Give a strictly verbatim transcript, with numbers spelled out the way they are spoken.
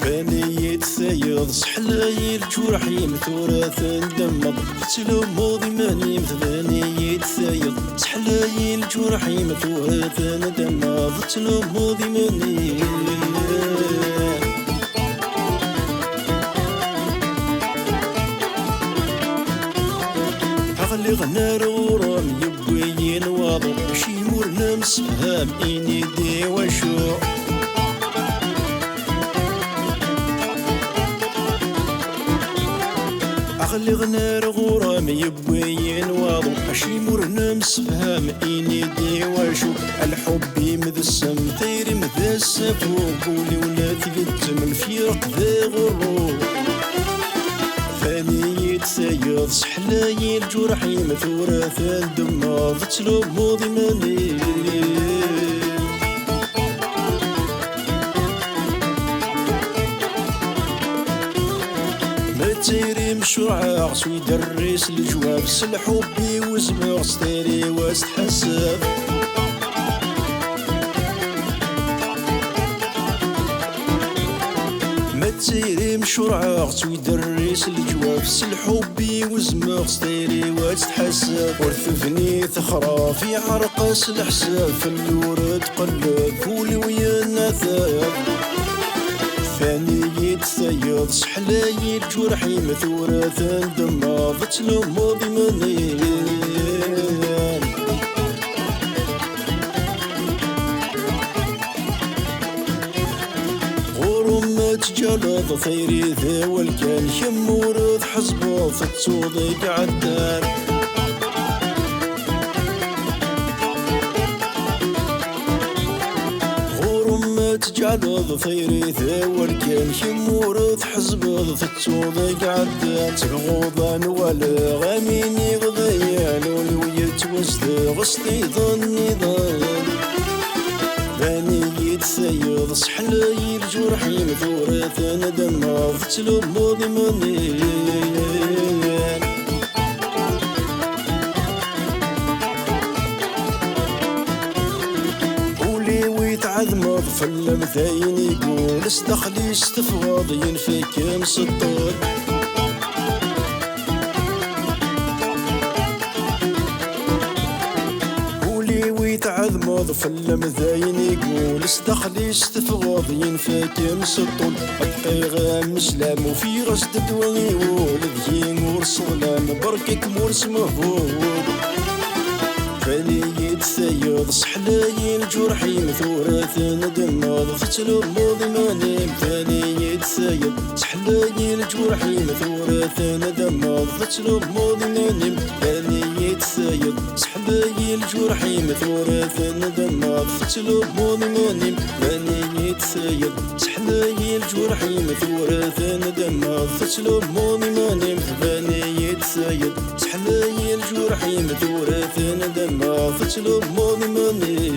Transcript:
Tban-iyi-d tayeḍ, seḥlay-iyi lǧurḥ-im, tura tendemmeḍ, tettlummuḍ iman-im. Tban-iyi-d tayeḍ, seḥlay-iyi lǧurḥ-im, tura tendemmeḍ, tettlummuḍ iman-im. Aql-i ɣnar ɣur-m, yewwi-yi waḍu, acimi ur nemsefham, ini-d i wacu. Aql-i ɣnar ɣur-m, yewwi-yi waḍu, acimi ur nemsefham, ini-d i wacu. Lḥubb-im d ssem, tayri-m d asafu, ul-iw la tgezzem, lfiraq d aɣurru. Tban-iyi-d tayeḍ, seḥlay-iyi lǧurḥ-im, tura tendemmeḍ, tettlummuḍ iman-im. Ma d tayri-m curɛeɣ, s uderris leǧwab, s lḥubb-iw zemmeɣ, s tayri-w ad s-tḥaseb. Ma d tayri-m curɛeɣ, s uderris leǧwab, s lḥubb-iw zemmeɣ, s tayri-w ad s-tḥaseb. Ur tebni texraf, iɛreq-as leḥsab, fell-ur tqelleb, ul-iw yenneɛtab. Tban-iyi-d tayeḍ, seḥlay-iyi lǧurḥ-im, tura tendemmeḍ, tettlummuḍ iman-im. Ɣur-m ma teǧǧaleḍ, tayri d awal kan, kemm ur tḥezzbeḍ, tettuḍ i iɛeddan. Ɣur-m ma teǧǧaleḍ, tayri d awal kan, kemm ur tḥezzbeḍ, tettuḍ i iɛeddan. Tebɣuḍ ad n-uɣaleɣ am iniɣ dayen, ul-iw yettwazdeɣ s tiḍ nniḍen. Tban-iyi-d tayeḍ, seḥlay-iyi lǧurḥ-im, tura tendemmeḍ, tettlummuḍ iman-im. Ul-iw itɛedmeḍ, fell-am dayen igul, s daxel-is teffɣeḍ, yenfa-kem s ṭṭul. Ul-iw itɛedmeḍ, fell-am dayen igul, s daxel-is teffɣeḍ, yenfa-kem s ṭṭul. Bqiɣ am slam, ufiɣ-as-d ddwa i wul, deg-i ur seḍlam, berka-kem ur smehhul. Tban-iyi-d tayeḍ, seḥlay-iyi lǧurḥ-im, tura tendemmeḍ, tettlummuḍ iman-im. Tban-iyi-d tayeḍ, seḥlay-iyi lǧurḥ-im, tura tendemmeḍ, tettlummuḍ iman-im. Tban-iyi-d tayeḍ, seḥlay-iyi lǧurḥ-im, tura tendemmeḍ, tettlummuḍ iman-im. Tban-iyi-d tayeḍ, seḥlay-iyi lǧurḥ-im, tura tendemmeḍ, tettlummuḍ iman-im. Tban-iyi-d tayeḍ, seḥlay-iyi lǧurḥ-im, tura tendemmeḍ, tettlummuḍ iman-im.